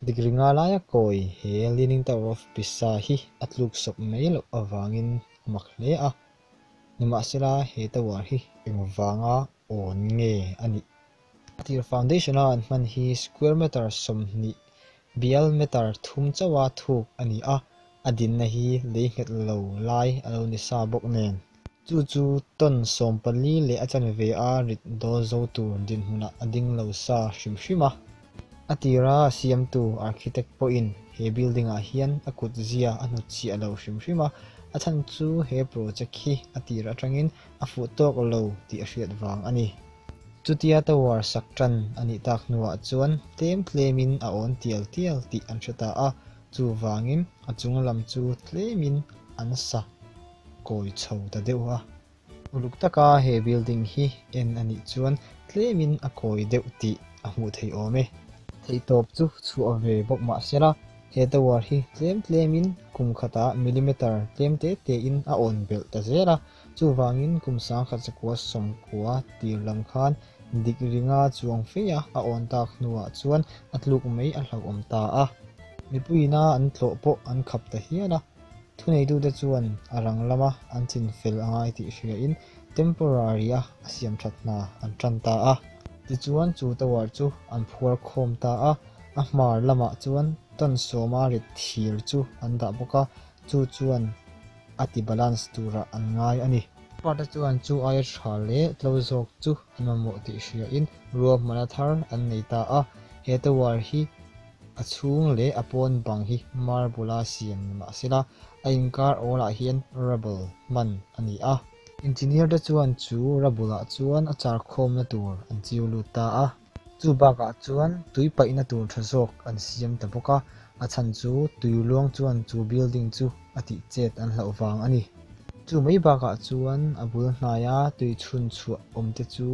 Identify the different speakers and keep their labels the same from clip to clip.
Speaker 1: Degree nga laia kawi he Leaning Tower of Pisa hi a tluk sawp mai loh avangin a mak hle a. Nimahsela he tower hi engvanga awn nge a nih? A tir foundation a an hman hi square meter 20 bial meter 3 chauha thuk a ni a, a dinna hi lei nghet lo lai a lo ni sa bawk nen. Chu chu ton 14 leh a chanve a rit dawl zo tur dinhmunah a ding lo sa hrim hrim a. A tira siamtu architect pawhin he building ah hian a kut zia a hnutchhiah lo hrim hrim a, a chhan chu he project hi a tir atangin a fuh tawk lo tih a hriat vang a ni. Chutia tower sak tan a nih tak hnuah chuan tlem tlemin a awn tial tial tih an hre ta a, chuvangin a chung lam chu tlemin an sa kawi chho ta deuh a. Uluk taka he building hi en a nih chuan tlemin a kawi deuh tih a hmuh theih awm e. Theihtawp chu chhuah ve bawk mahsela he tower hi tlem tlemin kum khatah millimeter tlem te tein a awn belh ta zel a, chuvangin kum 1990 tir lam khan degree nga chuang feia a awn tak hnuah chuan a tluk mai a hlauhawm ta a. Mipuiina an tlawh pawh an khap ta hial a, thuneitute chuan a rang lama an chin fel a ngai tih hriain temporary a a siam that hna an tan ta a. Tichuan chu tower chu an phuar khawm ta a, a hmar lamah chuan ton 10 a rit thir chu an dah bawk a, chu chuan a ti balance turah an ngai a ni. Part-a chuan chu aia tha leh tlo zawk chu an mamawh tih hriain ruahmanna thar an nei ta a, he tower hi a chhung leh a pawn bang hi marble a siam ni mahsela a inkar awlah hian rubble hman a ni a. Engineer te chuan chu rubble ah chuan a char khawmna tur an chiu lut ta a. Chu bakah chuan tui paihna tur tha zawk an siam ta bawk a, a chhan chu tui luang chuan chu building chu a tih chet an hlauh vang a ni. Chu mai bakah chuan a bul hnaia tui chhun chhuah awm te chu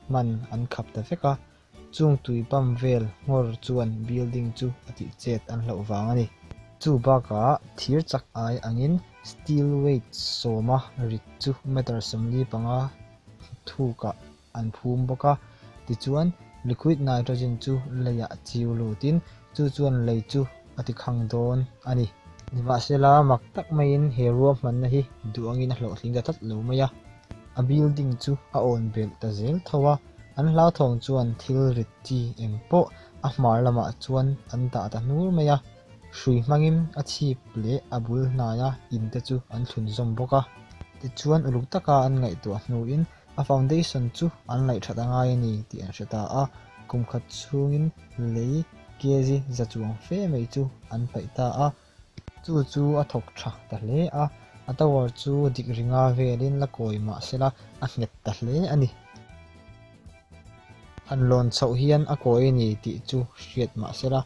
Speaker 1: hman an khap ta vek a, chung tui pump vel nghawr chuan building chu a tih chet an hlauh vang a ni. Chu bakah thir chak ai angin steel weight 10 a rit chu meter 45 thukah an phum bawk a, tichuan liquid nitrogen chu leiah chiu lutin chu chuan lei chu a ti khang dawn a ni. Nimahsela mak tak maiin he ruahmanna hi duangin a hlawhtling ta tlat lo mai a. A building chu a awn belh ta zel tho a, an hlauthawng chuan thil rit chi eng pawh a hmar lamah chuan an dah ta hnur mai a, hrui hmangin a chhip leh a bul hnaia in te chu an thlun zawm bawk a. Tichuan uluk taka an ngaihtuah hnuin a foundation chu an laih that a ngai a ni tih an hre ta a, kum khat chhungin lei kg za chuang fe mai chu an paih ta a, chu chu a thawk tha ta hle a, a tower chu degree nga velin la kawi mahsela a nghet ta hle a ni. Han lawn chhoh hian a kawi a ni tih chu hriat mahsela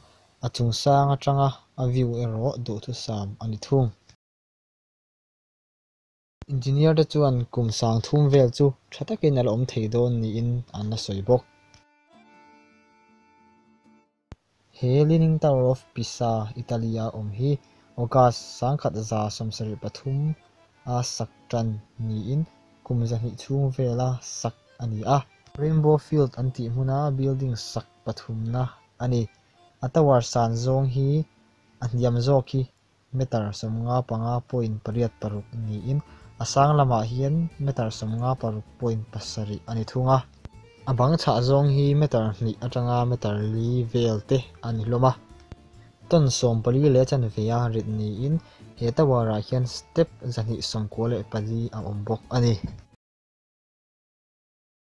Speaker 1: a chung sang atanga a view erawh duhthusam a ni thung. Engineer te chuan kum 30 vel chu tha takin a la awm thei dawn niin an la sawi bawk. He Leaning Tower of Pisa, Italy a awm hi August 1973 a sak tan niin kum 200 chhung vela sak a ni a. Rainbow Field an tih hmuna building sak pathumna a ni. A tower san zawng hi a hniam zawk hi meter 55.86 niin a sang lamah hian meter 56.7 a ni thung a. A bang chhah zawng hi meter 2 atanga meter 4 vel te a ni hlawm a. Ton 14 leh chanve a rit niin he tower ah hian step 294 a awm bawk a ni.